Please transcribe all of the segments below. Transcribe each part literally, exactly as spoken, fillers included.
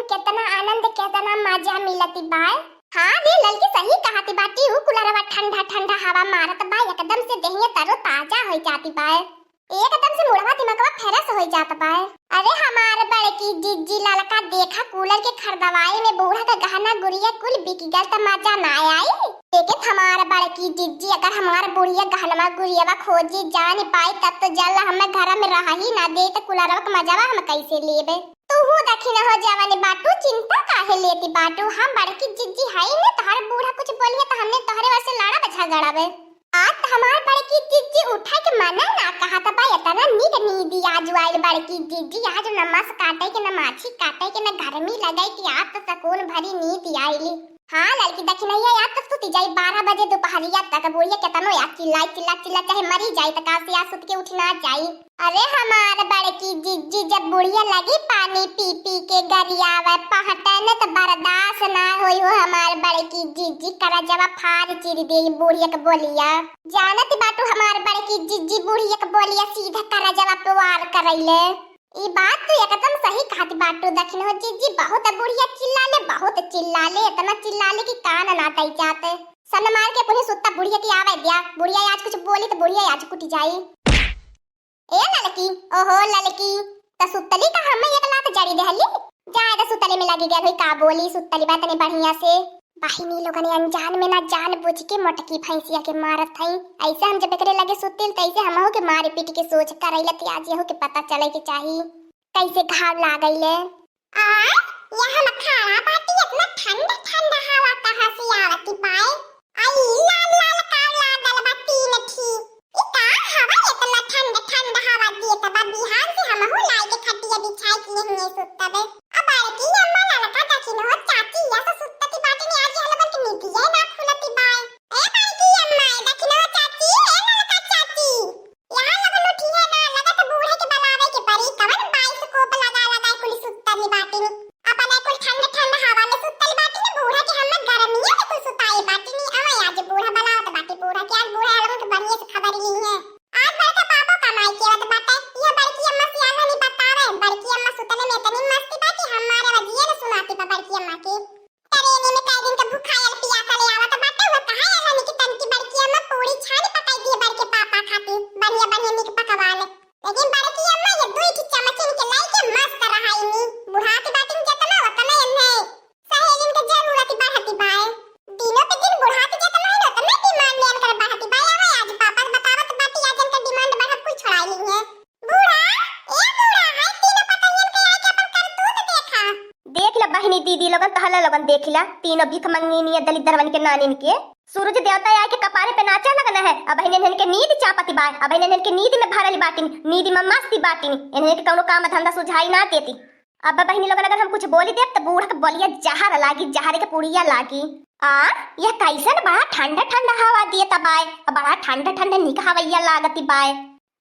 केतना आनंद, केतना मजा मिलती बाय। हाँ रे ललकी, सही कहती बाटी, ऊ कुलरवा ठंडा ठंडा हवा मारत बा, एकदम से देहिया तरो ताजा हो जाती बाय। एकदम से मुड़वा दिमगवा fresh हो जात बाय। अरे हमार बड़की जिज्जी ललका, देखा कूलर के खरीदवाई में बूढ़ा का गहना गुरिया कुल बिक गल, त मजा ना आई। लेकिन हमार बड़की जिज्जी, अगर हमार बुढ़िया गहनवा गुरियावा खोजी जान पाई, तब तो जल हमें घर में रह ही ना दे, त कुलरवा के मजावा हम कैसे लेबे? तू हूँ दखिन हो जवानी बाटू, चिंता काहे लेती बाटू? हम बड़की जिज्जी हई न, तोहर बूढ़ा कुछ बोलिए त हमने तोहरे वसे लड़ब झगड़ब। आज त हमार बड़की जिज्जी उठा के मना ना कहत बा, एतना नीक नींद आज आइल बड़की जिज्जी, आज न मस काटे के, न माछी काटे के, न गर्मी लगे के, आज त सकून भरी नींद आइल। हाँ ललकी दखिनैया, आज त सुती जाई बारह बजे दोपहरिया तक, बुढ़िया केतनो या चिल्लाई चिल्ला चिल्ला चाहे मरी जाई त का से आज सुत के उठ ना जाई। अरे हमार बड़की जिज्जी, जब बुढ़िया लगी पानी पी पी के गरियावे पहटे न त बर्दाश्त ना होई हो हमार बड़की जिज्जी, करजवा फाड़ चीर देई बुढ़िया के बोलिया। जानत बाटू हमार बड़की जिज्जी, बुढ़िया के बोलिया सीधा करजवा पे वार करैले। ई बात तू एकदम सही कहत बाटू दखिन हो जिज्जी, बहुत बुढ़िया चिल्ला ले, बहुत चिल्ला ले, इतना चिल्ला ले कि कान ना तई जाते। सन मार के पुलिस उत्ता बुढ़िया की आवे दिया, बुढ़िया आज कुछ बोली त बुढ़िया आज कुटी जाई। ए ललकी, ओहो ललकी, त सुतली का हमें एक लात जड़ी देहली? जाए द सुतले में लगी गल हुई, का बोली सुतली बा तनी बढ़िया से। बहिनी लोगन अनजान में ना जान बुझ के मोटकी भैंसिया के मारत हई। ऐसे हम जब एकरे लगे सुतिल त ऐसे हमहू के मारे पीट के सोच करैला, त आज यहू के पता चले के चाही कैसे घाव लागैले। आ, यहाँ में खड़ा बाटी, इतना ठंड ठंड हवा कहाँ से आवती बाय? आ ई लाल लाल का लागल बा तीन ठी। ई का हवा इतना ठंड ठंड हवा देत बा? बिहान से हमहू लाई के खटिया बिछाई के यहीं सुतबे। अब बड़की अम्मा ललका दखिन हो चाची या से सुतती बाटी ने आज हलवन के नीतिये ना खुलती बाय। ए बड़की अम्मा, दखिन हो चाची, ए ललका चाची। यहाँ लगन उठिहे ना, लगत बूढ़ा के बलावे के परी, कवन बाइस्कोप लगा लगा कुल सुतल बाटिन। अपने कुल ठंड ठंड हवा में सुतल बाटिन, बूढ़ा के हम गर्मिया में कुल सुताए बाटिन। अवे आज बूढ़ा बलावत बाटे, बूढ़ा के आज बूढ़ा लगन के बढ़िया से खबर ली है। आज बड़का पापो कमाई के आवत बाटे, यह बड़की अम्मा सियान हनी बतावे, बड़की अम्मा सुतले में इतनी मस्ती बाटी, हमारे वजिए न सुनाती बा बड़की अम्मा के। ट्रेन में कई दिन के भुखायल पियासल आवत बाटे, वो कहा एलन कि तनकी बड़की अम्मा पूरी छानी पकाई दिए बड़के पापा खातिर, बढ़िया बढ़िया नीक पकवान। लेकिन बड़की अम्मा ये दुई ठे चमचिन के लाई के मस्त रहाइनी। बुढ़ाती बाटिन जतना ओतना एन्हे सहेलिन के जरूरत बढ़ती बाय। दिनों पे दिन बुढ़ाती जतना है ओतना डिमांड एनकर बढ़ती बाय। अरे आज पापा बतावत बाटी आज एनकर डिमांड बढ़त कुल छोड़ाई ली है। बूढ़ा, ए बूढ़ा, हाय तीनों पतोहियन के आके अपन करतूत देखा। देख ला बहिनी दीदी लोगन, तहला लोगन देख ला, तीनों भीख मंगिनी दलिद्दरवन के नानिन के। सूरज देवता आके कपारे पे नाचे लगन है। अब इन्हन के नींद चापती बाय, अब इन्हन के नींद में भरल बाटिन, नींद में मस्ती बाटिन, इन्हन के कौनो काम धंधा सुझाई ना देती। अब बहिनी लोगन अगर हम कुछ बोली देब त बूढ़ा के बोलिया जहर लागी, जहर के पुड़िया लागी। आ, यह कैसन बा ठंडा ठंडा हवा दिए तबाय, बड़ा ठंडा ठंडा निक हवैया लागती बाय।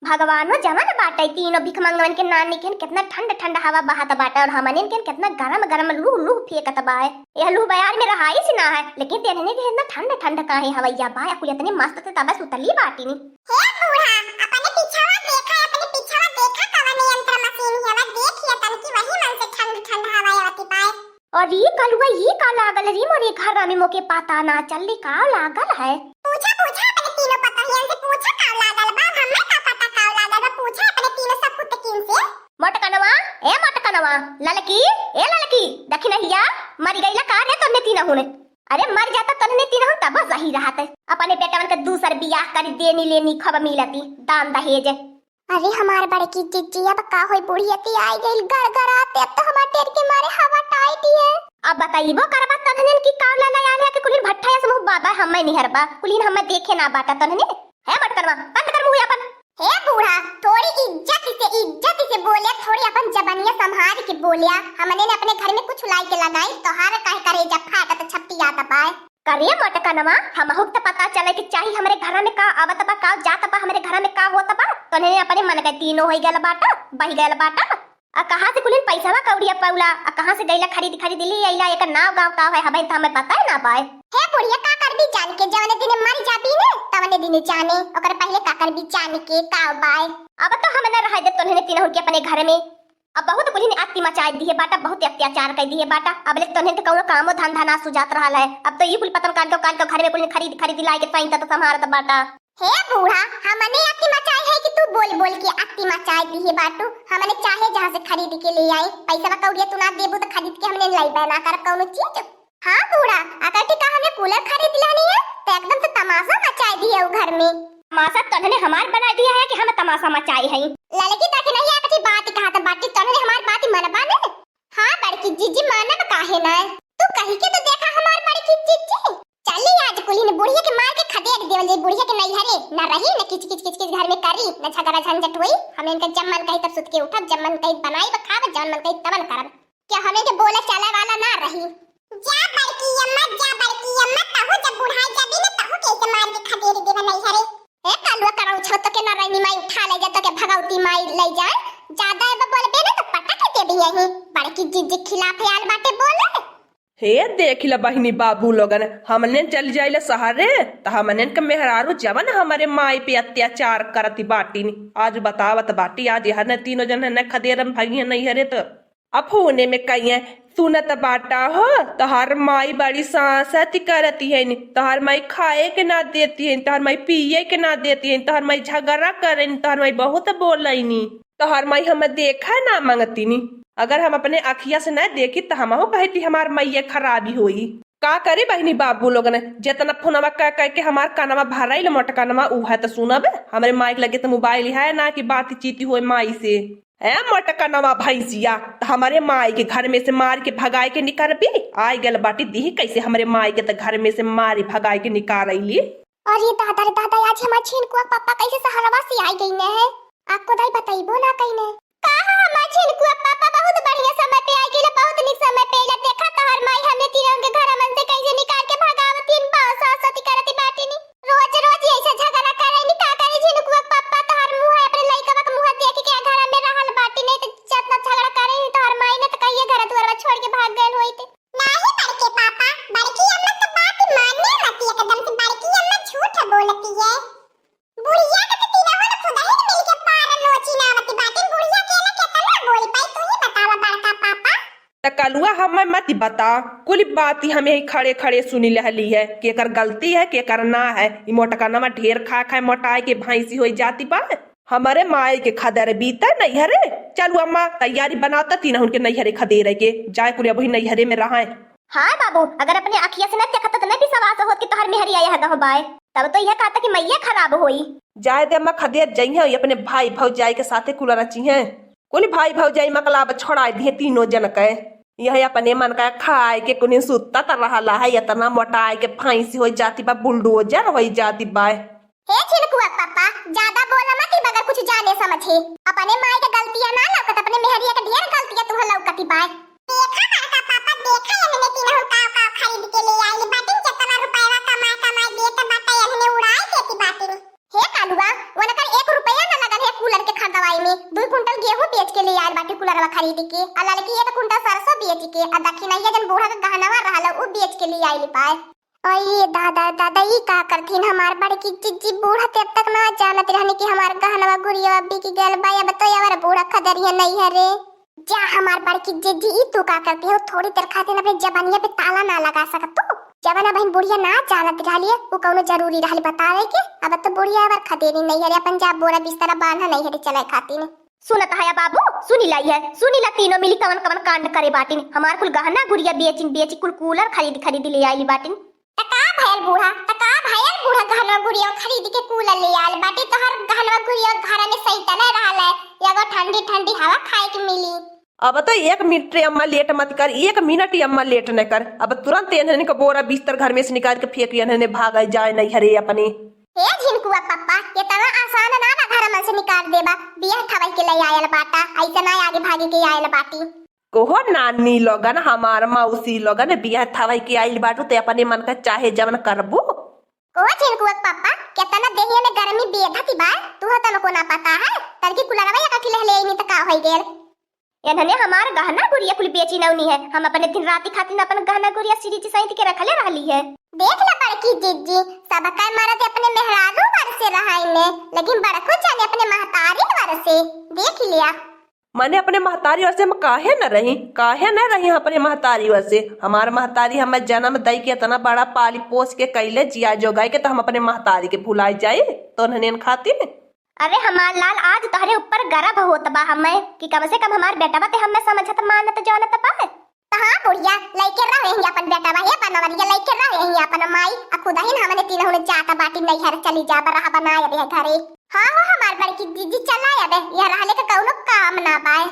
भगवानो जवन बाटे, तीनों भिखमंगवन के नानी के केतना ठंड ठंड हवा बहत बाटे और हमनिन के केतना गरम गरम लूह लूह फेंकत बाय। यह लूह बयार में रहाइस ना है, लेकिन तेनने के इतना ठंड ठंड काहे हवैया बाय, कुल इतने मस्त से तब सुतली बाटिनी। हे बूढ़ा, अपने पीछवा देखा, अपने पीछवा देखा, कवन यंत्र मशीन हवा, देख लिया तनकी वही मन से ठंड ठंड हवा आवती बाय। और ई कलुआ, ई का लागल रे मोरे घरा में, मोके पता ना चलली का लागल है। पूछा, पूछा अपने तीनों पतोहियन से, पूछा का लागल बा, हमें का पता का लागल बा, पूछा अपने तीनों सपुतकिन से। मोटकनवा, ए मोटकनवा, ललकी, ए ललकी, दखिनहिया, मर गईला का रे तोहने तीनहुन? अरे मर जाता तोहने तीनहुन तब सही रहत। अपने बेटवन के दूसर बियाह करी देनी लेनी खूब मिलती, दान दहेज। अरे हमार बड़की जिज्जी, अब का होई, बुढ़िया ती आई गइल गड़गड़ाते, अब तो हमार डर के मारे हवा टाइट है। अब बताइबो करबा तोहने की का लाला आले के कुलिन भट्ठा या समूह बाबा हमें निहरबा, कुलिन हमें देखे ना बाटा तोहने। है मोटकनवा, बंद कर मुंह अपन। हे बूढ़ा, थोड़ी इज्जत से, इज्जत से बोल्या, थोड़ी अपन जबनिया संभाल के बोल्या। हमने ने अपने घर में कुछ लाई के लगाई, तोहार काहे करेजा फाटत छपटियात बाय। करे मोटकनवा, हमहू के त पता चले के चाही हमरे घर में का आवत बा, का जात बा, हमरे घर में का होत बा। तोहने अपने मन के तीनों होई गल बाटा, बही गल बाटा। आ कहाँ से कुलिन पैसवा कौड़िया पौला, आ कहाँ से गैला खरीद खरीद ले अइला, एकर नाव गाँव का है, हमें त हमें पता ही ना बाय। हे बुढ़िया, का करबी जान के, जवने दिने मर जाबी ने, तवने दिने जाने, ओकर पहले का करबी जान के, का बाय। अब तो हम न रह दे तोहने तीनों के अपने घर में। अब बहुत कुलिन अति मचाइ दिहे बाटा, बहुत अत्याचार कइ दिहे बाटा। अब ले तोन्हे त कउनो कामो धंधा ना सुझात रहल है। अब तो ई कुल पतन काट के, काट के घर में कुलिन खरीद, खरीद लाइ के साइन त संभारत बाटा। हे बूढ़ा, हमने अति मचाइ है कि तू बोल बोल के अति मचाइ दिहे बाटू? हमने चाहे जहाँ से खरीद के ले आई, पैसा कौड़िया तू ना देबू त खरीद के हमने लइबे ना करब कउनो चीज। हाँ बूढ़ा, अगर कि का हमने कूलर खरीद लेनी है, तो एकदम से तमाशा मचाइ दिहे उ घर में। तमाशा तोन्हने हमार बनाइ दिहे है कि हम तमाशा मचाइ हई? ललकी तक नहीं आती बात कहा त बाटी, तोन्हने हमार बात मनबा ने? हाँ बड़की जिज्जी, मानब काहे ना? तू कही के तो देखा हमार बड़की जिज्जी। चली आज कुलिन बुढ़िया के मार के खदेड़ देवल जाई, बुढ़िया के नैहरे न रही, न किच किच किच किच घर में करी, न झगड़ा झंझट होई। हम इनका जब मन कही तब सुत के उठब, जब मन कही बनाई खाब, जब मन कही तबन करब। क्या हमें के बोले चाले वाला ना रही? जा बड़की अम्मा, जा बड़की अम्मा, तहु जब बुढ़ाई जाबी न, तहु के इसे मार के खदेड़ देबा नैहरे। ए कालुआ करौ छो तो के नारायणी माई उठा ले जा, तो के भगवती माई ले जाए। ज्यादा अब बोलबे न तो पटक देबी यहीं। बड़की जिज्जी खिलाफ आल बाटे बोले। हे देख ल बहिनी बाबू लोगन, हमने चल जाइले सहरे, त हमने के मेहरारू जवन हमरे माई पे अत्याचार करती बाटिन, आज बतावत बाटी, आज यहर ने तीनों जन ने खदेरन भगिया नैहरे त अब होने में कहिए, सुनत बाटा हो, तोहार माई बड़ी सासत करती है, तोहार माई खाए के ना देती है, तोहार माई पिए के ना देती है, तोहार माई झगड़ा करे, तोहार माई बहुत बोलैनी, तोहार माई हम देखा ना मांगतीनी। अगर हम अपने अखिया से ना देखी त हमहू कहती हमार मैया खराबी होई। का करी बहिनी बाबू लोगन, जितना फोनवा कह कह के हमार कनवा भराइल मोटकनवा, उहे त सुनब। हमरे माई के लगे त मोबाइल है ना कि बातचीत होए माई से। ए मोटकनवा भैंसिया, त हमरे माई के घर में से मार के भगाए के निकरबी? आइ गल बाटी दीही कैसे हमरे माई के त घर में से मारी भगाए के निकारैली। अरे दादा रे दादा, आज हमार झिनकुआ के पापा कैसे सहरवा से आइ गइने हैं। आपको दाई बतइबो ना कइने। का हो हमार झिनकुआ के पापा, बहुत बढ़िया समय पे आइ गइला, बहुत निक समय पे अइला। देखा तोहर माई हमने तीनों के घर मन से कैसे निकाल के भगावतीन, बहुत सास सती करती बाटिनी। रोज रोज ऐसे झगड़ा करे नी, का करे झिनकुआ के पापा, तोहर मुंह है अपने लइकवा के मुंह देख के घर में रहल बाटी, नहीं तो जितना झगड़ा करे नी तोहर माई ने तो कहिए घर दुआर छोड़ के भाग गइल होई ते। नाही बड़के पापा, बड़की अम्मा तो बात माने मत, एकदम से बड़की अम्मा झूठ बोलती है। बुढ़िया के तो तीनों ने खुदही मिल के पार नोची नावती बाटे, बुढ़िया अकेले केतना बोल पाई, तू ही बतावा बड़का पापा। त कलुआ हमें मत बता, कुल बात ही हमें ही खड़े खड़े सुनी लहली है, केकर गलती है केकर ना है। ई मोटकनवा ढेर खा खाए मोटाए के भैंसी होई जाती बा। हमरे माई के खदेर बीते नैहरे। चलू अम्मा, तैयारी बनाता तीनहुन के नैहरे खदेरे के, जाए कुल अबही नैहरे में रहाए। हाँ बाबू, अगर अपने अखिया से न देखत त न विश्वास होत कि तोहर मेहरी आया है गहबाए, तब तो यह कहता कि मैया खराब होई। जाए दे अम्मा, खदेर जइहें, अपने भाई भौजाई के साथे कुल रचिहें। कुल भाई भौजाई मकलाब छोड़ाए दिहे तीनों जन के। यह अपने मन का खाए के कुनी सुत्ता त रहला है, इतना मोटाए के भैंसी होई जाती बा, बुलडोजर होई जाती बा। हे झिनकुआ पापा, ज्यादा बोला मत, मगर कुछ जाने समझे। अपने माई के गलतियां ना लौकत, अपने मेहरिया के ढेर गलतियां तुह लौकती बाय। देखा बड़का पापा, देखा इन्हने तीनों काव काव खरीद के ले आइल बाटिन, जितना रुपया कमाए कमाए देत बाटे, इन्हने उड़ाए देती बाटिन। हे कालुआ, उनकर एक रुपया ना लगल है कूलर के खरीदवाई में, दुई कुंटल गेहूं बेच के ले आइल बाटे कूलरवा खरीद के, आ ललकी एक कुंटल सरसों बेच के, आ दक्षिणैया जन बूढ़ा के गहनवा रहल उ बेच के ले आइल बाय। अरे दादा, दादा, ई का करथिन हमार बड़की जिज्जी, बूढ़ा तब तक ना जानत रहनी कि हमार गहनवा गुरियवा बिक गयल बा, अब तो यावर बूढ़ा खदरिया नैहरे। जा हमार बड़की जिज्जी, ई तू का करती हो? थोड़ी देर खातिर अपने जबानिया पे ताला ना लगा सकत तू? जवन अबहिन बुढ़िया ना जानत रहली है, उ कौनो जरूरी रहल बतावे के? अब तो बुढ़िया यावर खदेरी नैहरे, अपन जा बोरा बिस्तरा बांधा नैहरे चले खातिर। सुनत हया बाबू, सुनी लाई है, सुनी ला तीनों मिली कवन कवन कांड करे बाटिन। हमार कुल गहना गुरिया बेचिन बेची कुल कूलर खरीद खरीद ले आइल बाटिन। त का भयल बूढ़ा, त का भयल बूढ़ा, गहना गुरिया खरीद के कूलर ले आइल बाटी, तोहर गहना गुरिया घर में सही त नहीं रहल है, एगो ठंडी ठंडी हवा खाए के मिली। अब तो एक मिनट रे अम्मा लेट मत कर, एक मिनट ही अम्मा लेट न कर, अब तुरंत इन्हन के बोरा बिस्तर घर में से निकाल के फेंक इन्हन भाग जाए नैहरे अपने। हे झिनकुआ पप्पा, इतना आसान ना बा घर में से निकाल देबा। बियाह ठवई के ले आयल बाटा, ऐसे ना आगे भागे के आयल बाटी। कोहो नानी लोगन, हमार मौसी लोगन, बियाह ठवई के आइल बाटू ते अपने मन का चाहे जवन करबू। कोहो झिनकुआ पप्पा, कितना देहिया में गर्मी बेधती बा, तू तनको ना पता है। तनकी कुलरवा या कथी लहले आईनी त का होई गेल। एन्हने हमार गहना गुरिया कुल बेची नौनी है। हम अपने दिन राती खातिर अपन गहना गुरिया सिरिच सैंत के रखले रहली है। देख ल बड़की जिज्जी, सबका मरद अपने मेहरारू वर से रहाइने, लेकिन बड़को जाने अपने महतारी वर से। देख लिया। मने अपने महतारी ओर से हम काहे न रही, काहे न रही अपने महतारी ओर से? हमार महतारी हमें जन्म दई के इतना बड़ा पाली पोस के कैले जिया जोगाई के, तो हम अपने महतारी के भुलाई जाई तो उन्हने खातिर? अरे हमार लाल, आज तोहरे ऊपर गर्व होत बा हमें कि कम से कम हमार बेटवा ते हमें समझत मानत जानत बा। तो हाँ बुढ़िया, लइके रहे ही अपन बेटवा, हे बनवरिया, लइके रहे ही अपन माई, आ खुदहिन हमने तीनहुन जात बाटी नैहर चली जाब, रहा बनाए रहे घरे। हाँ हो हमार बड़की दीदी, चला अबे, यह रहले के कौनो काम ना बाए।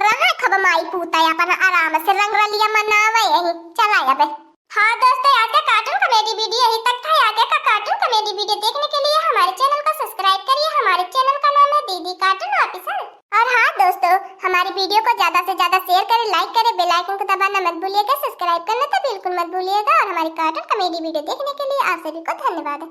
रहा खब माई पूता अपन आराम से रंग रलिया मनावे यही, चला अबे। हाँ दोस्तों, आज का cartoon comedy video यहीं तक था। आगे का cartoon comedy video देखने के लिए हमारे channel को subscribe करिए। हमारे channel का नाम है दीदी Cartoon Official। और हाँ दोस्तों, हमारी video को ज्यादा से ज्यादा share करें, like करें, bell icon को दबाना मत भूलिएगा, subscribe करना तो बिल्कुल मत भूलिएगा। और हमारी cartoon comedy video देखने के लिए आप सभी को धन्यवाद।